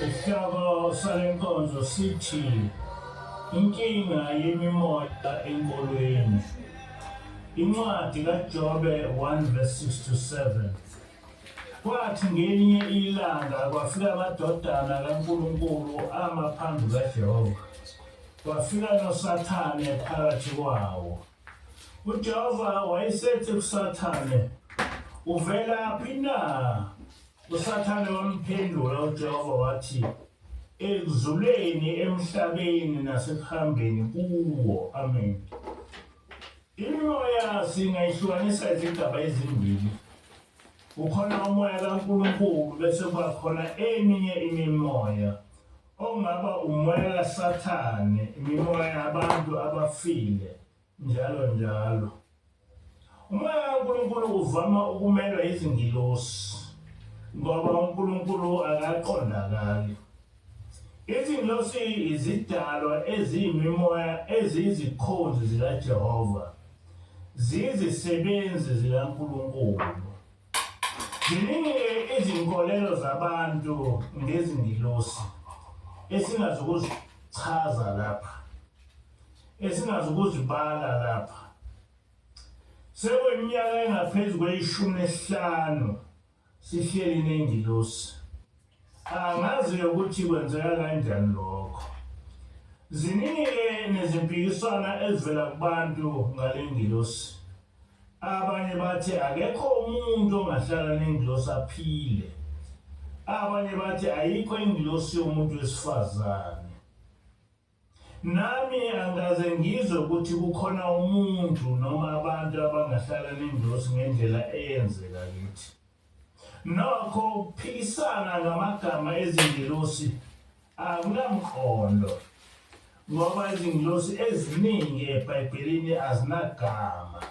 Isihloko sale nkonzo sithi inkinga yemimoya enkolweni. Incwadi kaJobe 1 verse 6 to 7. Kwathi ngelinye ilanga kwafika amadodana kaNkulunkulu ama phambi kukaJehova. Kwafika noSathane phakathi kwawo. UJehova wayesethi kuSathane, uvelaphi na? USathane wamphendula uJehova wathi, ekuzuleni, emhlabeni nasekuhambeni kuwo. Amen. Imimoya singayihlukanisa izigaba ezimbili. Kukhona umoya kaNkulunkulu bese kuba khona eminye imimoya ongaba umoya kaSathane, imimoya yabantu abafile, njalo njalo. Umoya kaNkulunkulu uvama ukumelwa izingilosi ngoba uNkulunkulu akaqondakali. Izingilosi izidalwa eziyimimoya eziyizikhonzi zikaJehova, ziyizisebenzi zikaNkulunkulu. Ziningi-ke izinkolelo zabantu ngezingilosi esingazukuzichaza lapha, esingazukuzibala lapha. Sekuyiminyaka engaphezu kweyishumi nesihlanu sihleli nengilosi. Angazi ukuthi kwenzeka kanjani lokho. Ziningi-ke nezimpikiswana ezivela kubantu ngale ngilosi. Abanye bathi akekho umuntu ongahlala nengilosi aphile. Abanye bathi ayikho ingilosi yomuntu wesifazane. Nami angikaze ngizwe ukuthi kukhona umuntu noma abantu abangahlala nengilosi ngendlela eyenzeka kithi. Nokho ukuphikisana ngamagama ezingilosi akunamqondo ngoba izingilosi eziningi eBhayibhelini azinagama.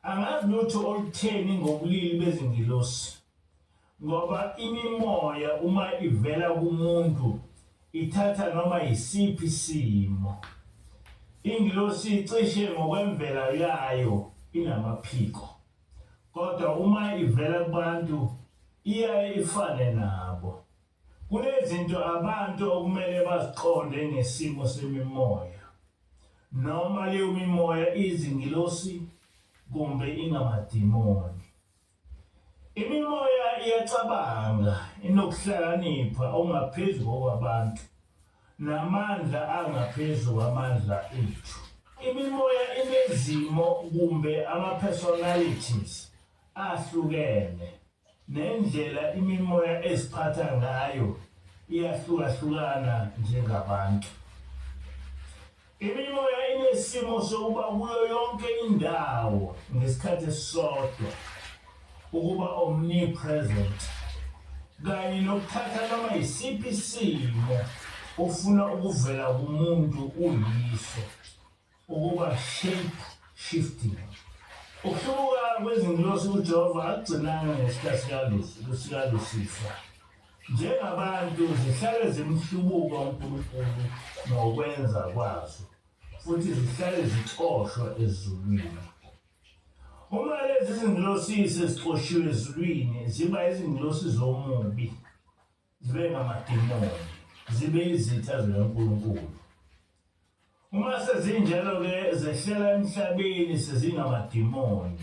Angazi lutho olutheni ngobulili bezingilosi ngoba imimoya uma ivela kumuntu ithatha noma yisiphi isimo. Ingilosi cishe ngokwemvela yayo inamaphiko, kodwa uma ivela kubantu iyaye ifane nabo. Kunezinto abantu okumele baziqonde ngesimo semimoya, noma leyo mimoya izingilosi kumbe ingamadimoni. Imimoya iyacabanga, inokuhlakanipha okungaphezu kokwabantu namandla angaphezu kwamandla ethu. Imimoya inezimo kumbe ama-personalities ahlukene, nendlela imimoya eziphatha ngayo iyahlukahlukana njengabantu. Imimoya inesimo sokuba kuyo yonke indawo ngesikhathi esisodwa, ukuba omnipresent, kanye nokuthatha noma yisiphi isimo ofuna ukuvela kumuntu uyiso, ukuba shape shifting. Ukuhlubuka kwezingilosi kuJehova akugcinanga ngesikhathi sikaLusifa. Njengabantu, zihlale zimhlubuka uNkulunkulu ngokwenza kwazo, futhi zihlale zixoshwa ezulwini. Uma lezi zingilosi sezixoshiwe ezulwini, ziba izingilosi zomubi, zibe ngamadimoni, zibe izitha zikaNkulunkulu. Uma sezinjalo-ke zehlela emhlabeni sezingamadimoni,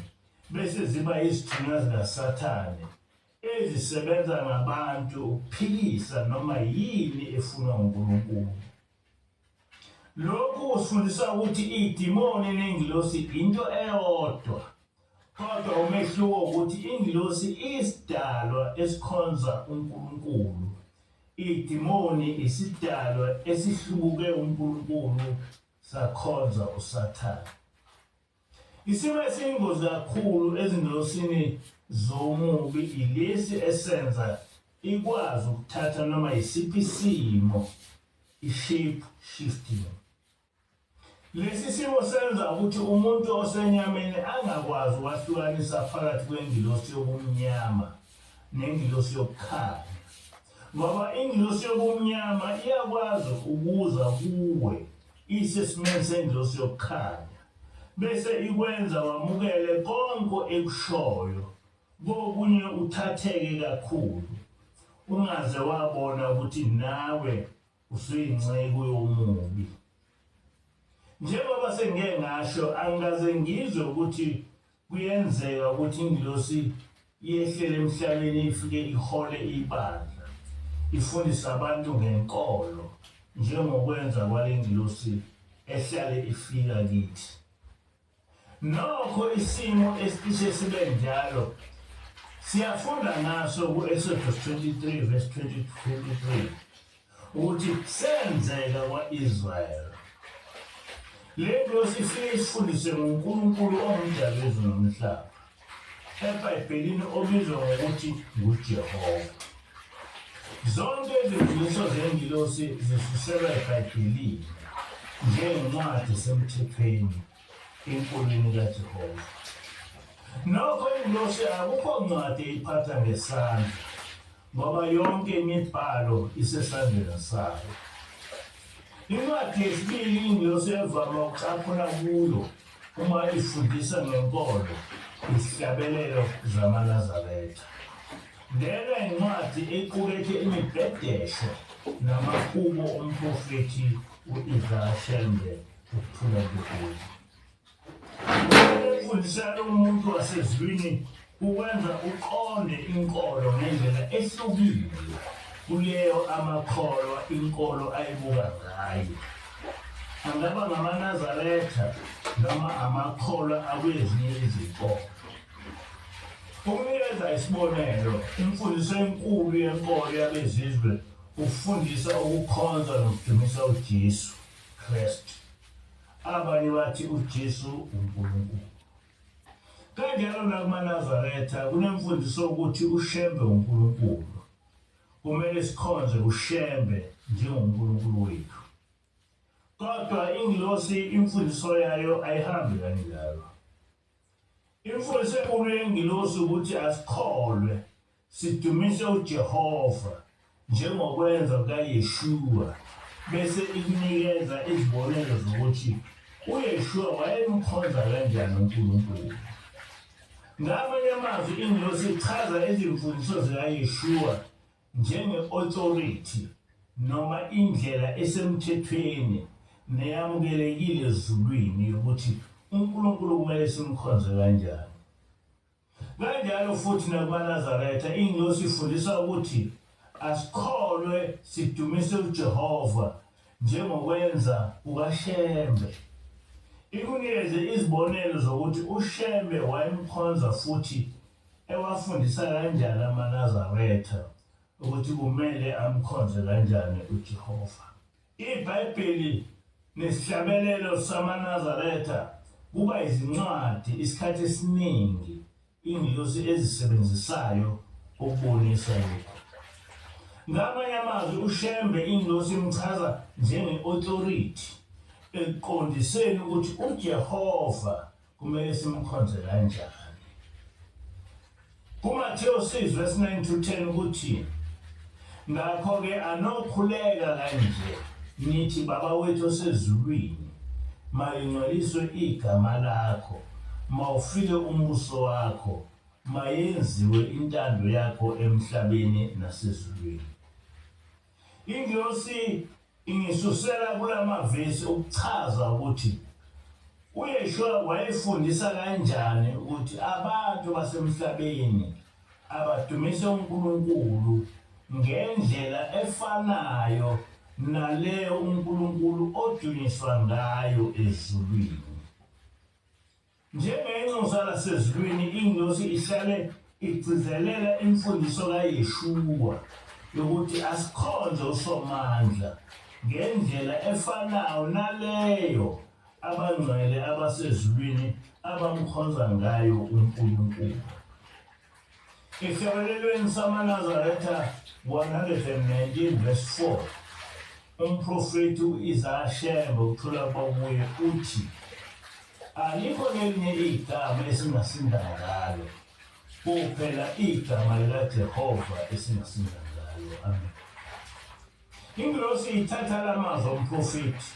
bese ziba izithunywa zikaSathane ezisebenza ngabantu ukuphikisa noma yini efunwa uNkulunkulu. Lokhu kusifundisa ukuthi idimoni nengilosi into eyodwa, kodwa umehluko ukuthi ingilosi iyisidalwa esikhonza uNkulunkulu, idimoni isidalwa esihlubuke uNkulunkulu sakhonza uSathane. Isimo esiyingozi kakhulu ezingilosini zomubi ilesi esenza ikwazi ukuthatha noma yisiphi isimo, i-shape shifting. Lesi simo senza ukuthi umuntu osenyameni angakwazi ukwahlukanisa phakathi kwengilosi yobumnyama nengilosi yokukhanya, ngoba ingilosi yobumnyama iyakwazi ukuza kuwe isesimeni sengilosi yokukhanya bese ikwenza wamukele konke ekushoyo, kokunye uthatheke kakhulu ungaze wabona ukuthi nawe usuyinceku yomubi. Njengoba sengike ngasho, angikaze ngizwe ukuthi kuyenzeka ukuthi ingilosi yehlele emhlabeni ifike ihole ibandla, ifundise abantu ngenkolo njengokwenza kwale ngilosi ehlale ifika kithi. Nokho isimo esicishe sibe njalo siyafunda ngaso ku-Exodus 23 verse 20 to 23 ukuthi senzeka kwa-Israyeli. Le ngilosi ifike isifundise ngoNkulunkulu ongumdali wezulu nomhlaba, eBhayibhelini obizwa ngokuthi nguJehova. Zonke izimfundiso zengilosi zisuselwa eBhayibhelini njengencwadi esemthethweni enkolweni kaJehova. Nokho ingilosi akukho ncwadi eyiphatha ngesandla ngoba yonke imibhalo isesandleni sayo. Incwadi yesibili ingilosi evama ukucaphuna kuyo uma ifundisa ngenkolo izihlabelelo zamaNazaretha. Lena incwadi equkethe imibhedesho namahubo omprofethi u-Isaya Shembe, ukuthula kuye. Ukufundisa umuntu wasezulwini ukwenza uqonde inkolo ngendlela ehlukile kuleyo amakholwa inkolo ayibuka ngayo. Angaba ngamaNazaretha noma amakholwa akwezinye izinkolo. Ukunikeza isibonelo, imfundiso enkulu yenkolo yabezizwe ukufundisa ukukhonza nokudumisa uJesu Kristu. Abanye bathi uJesu uNkulunkulu. Kanjalo nakumaNazaretha kunemfundiso ukuthi uShembe uNkulunkulu. Kumele sikhonze uShembe njengoNkulunkulu wethu. Kodwa ingilosi imfundiso yayo ayihambi kanjalo. Imfundiso enkulu yengilosi ukuthi asikholwe sidumise uJehova njengokwenza kukaYeshua, bese ikunikeza izibonelo zokuthi uYeshua wayemkhonza kanjani uNkulunkulu. Ngamanye amazwi, ingilosi ichaza izimfundiso zikaYeshua. njenge-authority noma indlela esemthethweni neyamukelekile ezulwini yokuthi uNkulunkulu kumele simkhonze kanjani. Kanjalo futhi nakumaNazaretha ingilosi ifundisa ukuthi asikholwe sidumise uJehova njengokwenza kukaShembe. Ikunikeze izibonelo zokuthi uShembe wayemkhonza futhi ewafundisa kanjani amaNazaretha ukuthi kumele amkhonze kanjani uJehova. IBhayibheli nesihlabelelo samaNazaretha kuba izincwadi isikhathi esiningi ingilosi ezisebenzisayo ukubonisa lokhu. Ngamanye amazwi uShembe ingilosi imchaza njenge-authority ekuqondiseni ukuthi uJehova kumele simkhonze kanjani. KuMathewu 6 verse 9 to 10 ukuthi ngakho-ke anokhuleka kanje nithi Baba wethu osezulwini malingcweliswe igama lakho mawufike umbuso wakho mayenziwe intando yakho emhlabeni nasezulwini. Ingilosi Ingisusela kulamavesi ukuchaza ukuthi uYeshua wayefundisa kanjani ukuthi abantu basemhlabeni abadumise uNkulunkulu ngendlela efanayo naleyo uNkulunkulu odunyiswa ngayo ezulwini. Njengenxusa lasezulwini, ingilosi ihlale igcizelela imfundiso kaYeshua yokuthi asikhonze uSomandla ngendlela efanayo naleyo abangcwele abasezulwini abamkhonza ngayo uNkulunkulu. Esihlabelelweni samaNazaretha 119 verse 4 umprofethi u-Isaya Shembe ukuthola kwakuye uthi alikho lelinye igama esingasinda ngalo kuphela igama likaJehova esingasinda ngalo. Amen. Ingilosi ithatha lamazwi omprofethi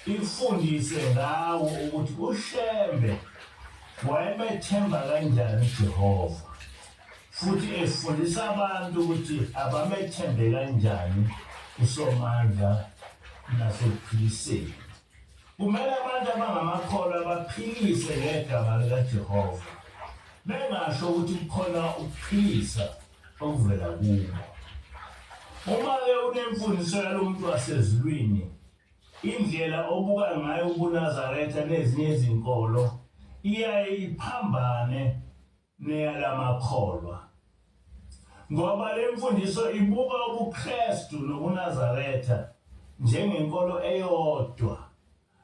ifundise ngawo ukuthi uShembe wayemethemba kanjani uJehova futhi efundisa abantu ukuthi abamethembe kanjani uSomandla nasekuphiliseni. Kumele abantu abangamakholwa baphilise ngegama likaJehova, bengasho ukuthi kukhona ukuphilisa okuvela kubo. Uma-ke unemfundiso yalo muntu wasezulwini, indlela obuka ngayo ubuNazaretha nezinye izinkolo iyaye iphambane neyalamakholwa. Ngoba le mfundiso ibuka ubuKristu nobuNazaretha njengenkolo eyodwa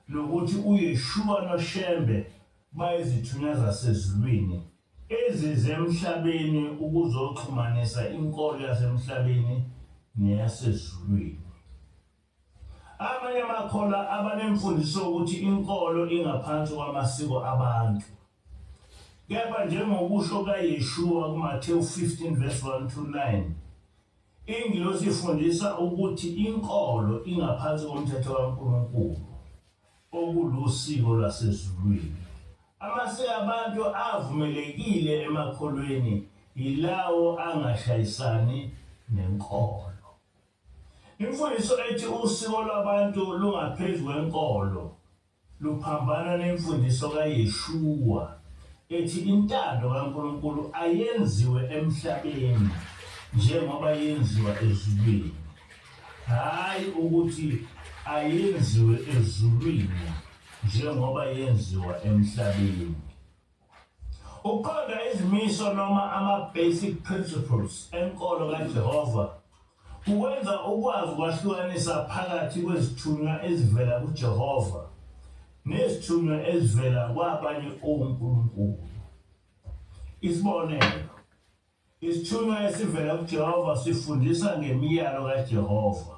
nokuthi uYeshua noShembe bayizithunywa zasezulwini ezize emhlabeni ukuzoxhumanisa inkolo yasemhlabeni neyasezulwini. Amanye amakholwa abanemfundiso yokuthi inkolo ingaphansi kwamasiko abantu. Kepha njengokusho kaYeshua kuMathewu 15 verse 1 to 9, ingilosi ifundisa ukuthi inkolo ingaphansi komthetho kaNkulunkulu, okulusiko lwasezulwini. Amasiko abantu avumelekile emakholweni yilawo angashayisani nenkolo. Imfundiso ethi usiko lwabantu lungaphezu kwenkolo luphambana nemfundiso kaYeshua ethi intando kaNkulunkulu ayenziwe emhlabeni njengoba yenziwa ezulwini, hhayi ukuthi ayenziwe ezulwini njengoba yenziwa emhlabeni. Ukuqonda izimiso noma ama-basic principles enkolo kaJehova kukwenza ukwazi ukwahlukanisa phakathi kwezithunywa ezivela kuJehova nezithunywa ezivela kwabanye onkulunkulu. Isibonelo, Isithunywa esivela kuJehova sifundisa ngemiyalo kaJehova,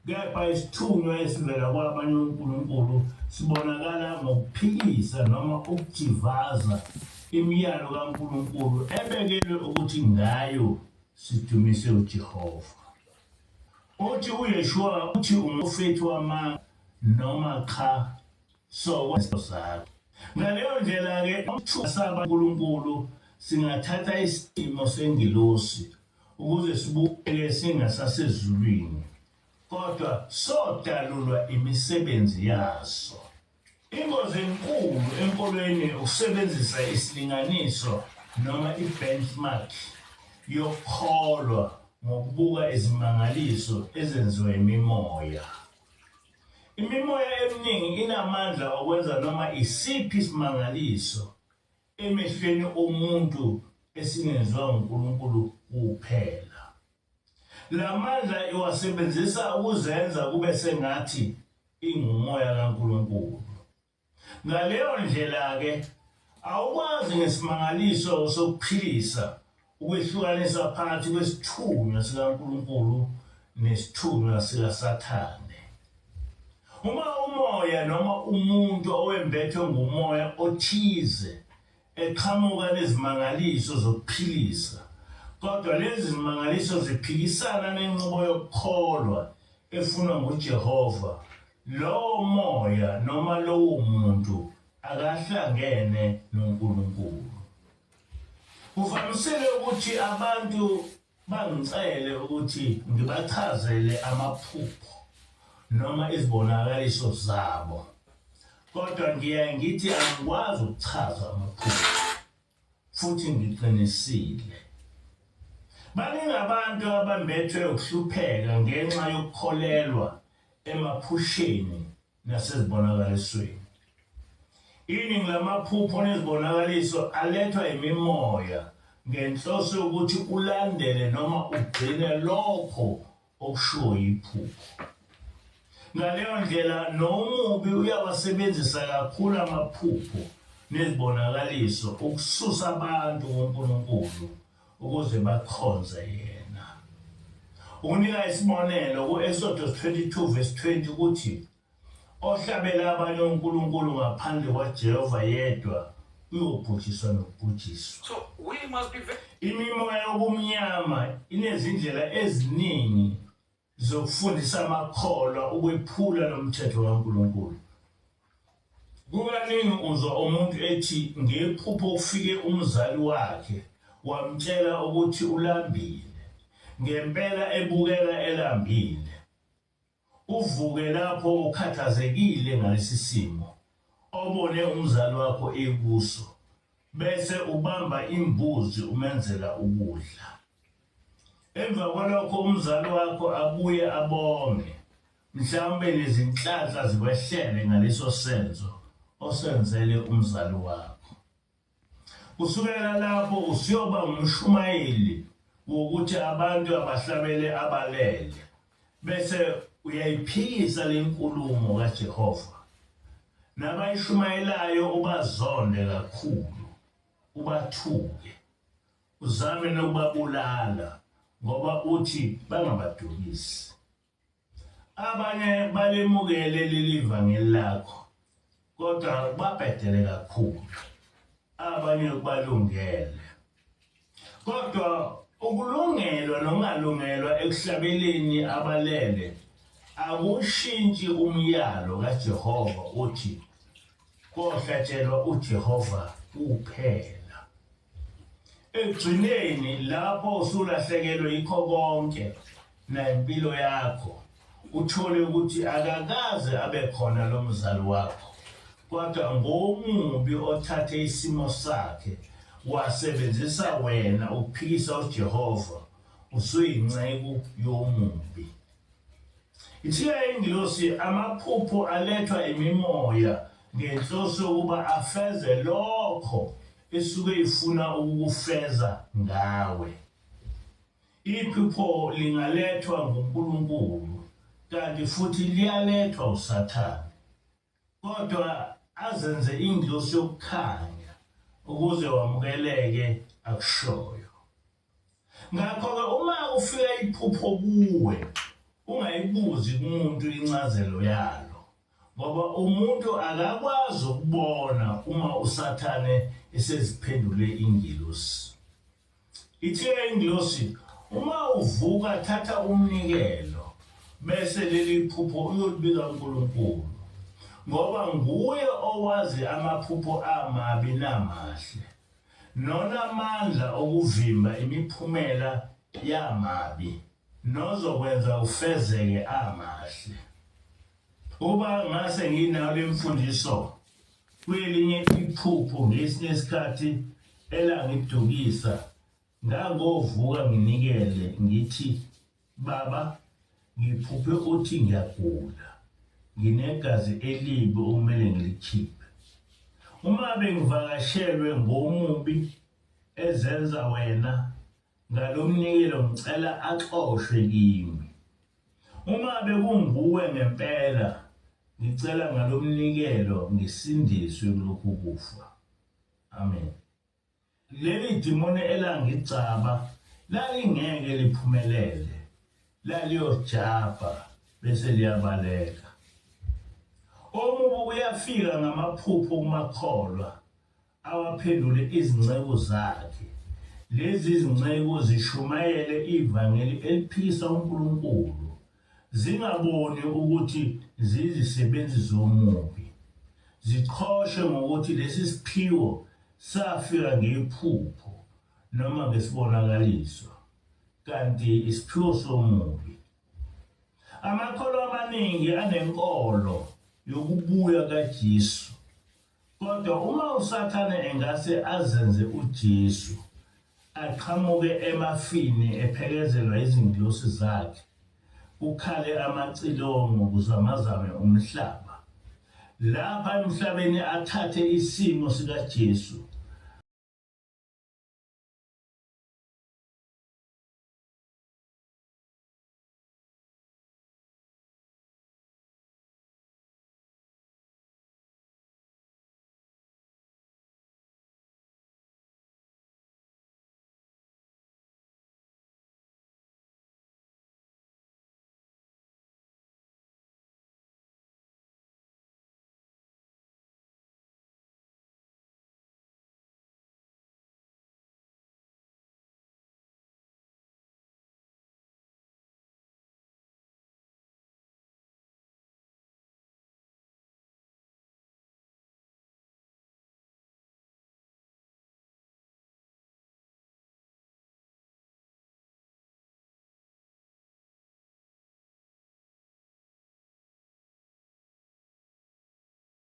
kepha isithunywa esivela kwabanye onkulunkulu sibonakala ngokuphikisa noma ukujivaza imiyalo kaNkulunkulu ebekelwe ukuthi ngayo sidumise uJehova. Uthi uYeshua uthi umprofethi wamanga noma cha sokwenza sakho. Ngaleyo ndlela-ke saba uNkulunkulu singathatha isimo sengilosi ukuze sibukeke singasasezulwini, kodwa sodalulwa imisebenzi yaso. Ingozi enkulu enkolweni ukusebenzisa isilinganiso noma i-benchmark yokukholwa ngokubuka izimangaliso ezenziwa imimoya. Imimoya eminingi inamandla okwenza noma isiphi isimangaliso emehlweni omuntu esingenziwa nguNkulunkulu kuphela. Lamandla iwasebenzisa ukuzenza kube sengathi ingumoya kaNkulunkulu. Ngaleyo ndlela-ke awukwazi ngesimangaliso sokuphilisa ukwehlukanisa phakathi kwesithunywa sikaNkulunkulu nesithunywa sikaSathane. Uma umoya noma umuntu owembethwe ngumoya othize eqhamuka nezimangaliso zokuphilisa, kodwa lezi zimangaliso ziphikisana nenqubo yokukholwa efunwa nguJehova, lowo moya noma lowo muntu akahlangene noNkulunkulu. Kuvamisile ukuthi abantu bangicele ukuthi ngibachazele amaphupho noma izibonakaliso zabo, kodwa ngiyaye ngithi angikwazi ukuchaza amaphupho, futhi ngiqinisile. Baningi abantu abambethwe ukuhlupheka ngenxa yokukholelwa emaphusheni nasezibonakalisweni. Iningi lamaphupho nezibonakaliso alethwa imimoya ngenhloso yokuthi ulandele noma ugcine lokho okushiwo yiphupho. Ngaleyo ndlela nomubi uyawasebenzisa kakhulu amaphupho nezibonakaliso ukususa abantu kuNkulunkulu ukuze bakhonze yena. Ukunika isibonelo ku-Exodus 22 verse 20 ukuthi ohlabela abanye onkulunkulu ngaphandle kwaJehova yedwa uyobhujiswa nokubhujiswa. So we must be very Imimoya yobumnyama inezindlela eziningi zokufundisa amakholwa ukwephula lo mthetho kaNkulunkulu. Kukaningi uzwa umuntu ethi ngephupho kufike umzali wakhe wamtshela ukuthi ulambile, ngempela ebukeka elambile. Uvuke lapho ukhathazekile ngalesi simo obone umzali wakho ekuso, bese ubamba imbuzi umenzela ukudla. Emva kwalokho umzali wakho abuye abonge, mhlawumbe nezinhlanhla zikwehlele ngaleso senzo osenzele umzali wakho. Kusukela lapho usuyoba ngumshumayeli wokuthi abantu abahlabele abalele, bese uyayiphikisa le nkulumo kaJehova. Nabayishumayelayo ubazonde kakhulu, ubathuke, uzame nokubabulala ngoba uthi bangabadukisi. Abanye balemukele leli vangeli lakho, kodwa babhedele kakhulu. Abanye kubalungele. Kodwa ukulungelwa nokungalungelwa ekuhlabeleni abalele akushintshi umyalo kaJehova uthi kohlatshelwa uJehova kuphela. Ekugcineni lapho usulahlekelwe yikho konke nempilo yakho, uthole ukuthi akakaze abe khona lo mzali wakho, kodwa ngomubi othathe isimo sakhe wasebenzisa wena ukuphikisa uJehova, usuyinceku yomubi. Ithiya ingilosi amaphupho alethwa imimoya ngenhloso yokuba afeze lokho esuke ifuna ukukufeza ngawe. Iphupho lingalethwa nguNkulunkulu kanti futhi liyalethwa uSathane, kodwa azenze ingilosi yokukhanya ukuze wamukeleke akushoyo. Ngakho-ke uma kufika iphupho kuwe, ungayibuzi kumuntu incazelo yalo, ngoba umuntu akakwazi ukubona uma uSathane eseziphendule ingilosi. Ithe ingilosi, uma uvuka thatha umnikelo bese leli phupho uyolibika uNkulunkulu, ngoba nguye owazi amaphupho amabi namahle, nonamandla okuvimba imiphumela yamabi nozokwenza ufezeke amahle. Uba ngase nginayo lemfundiso kwelinye iphupho ngesinye isikhathi elangidukisa, ngangovuka nginikele ngithi, Baba, ngiphuphe uthi ngiyagula, nginegazi elibi okumele ngilikhiphe. Uma bengivakashelwe ngomubi ezenza wena ngalomnikelo ngicela axoshwe kimi. Uma bekunguwe ngempela ngicela ngalomnikelo ngisindiswe kulokhu kufa. Amen. Leli dimoni elangigcaba lalingeke liphumelele, laliyojabha bese liyabaleka. Omubi uyafika ngamaphupho kumakholwa awaphendule izinceku zakhe. Lezi zinceku zishumayele ivangeli eliphikisa uNkulunkulu, zingaboni ukuthi ziyizisebenzi zomubi. Ziqhoshe ngokuthi lesi siphiwo safika ngephupho noma ngesibonakaliso, kanti isiphiwo somubi. Amakholwa amaningi anenkolo yokubuya kaJesu, kodwa uma uSathane engase azenze uJesu, aqhamuke emafini ephekezelwa izingilosi zakhe, kukhale amacilongo kuzamazame umhlaba. Lapha emhlabeni athathe isimo sikaJesu.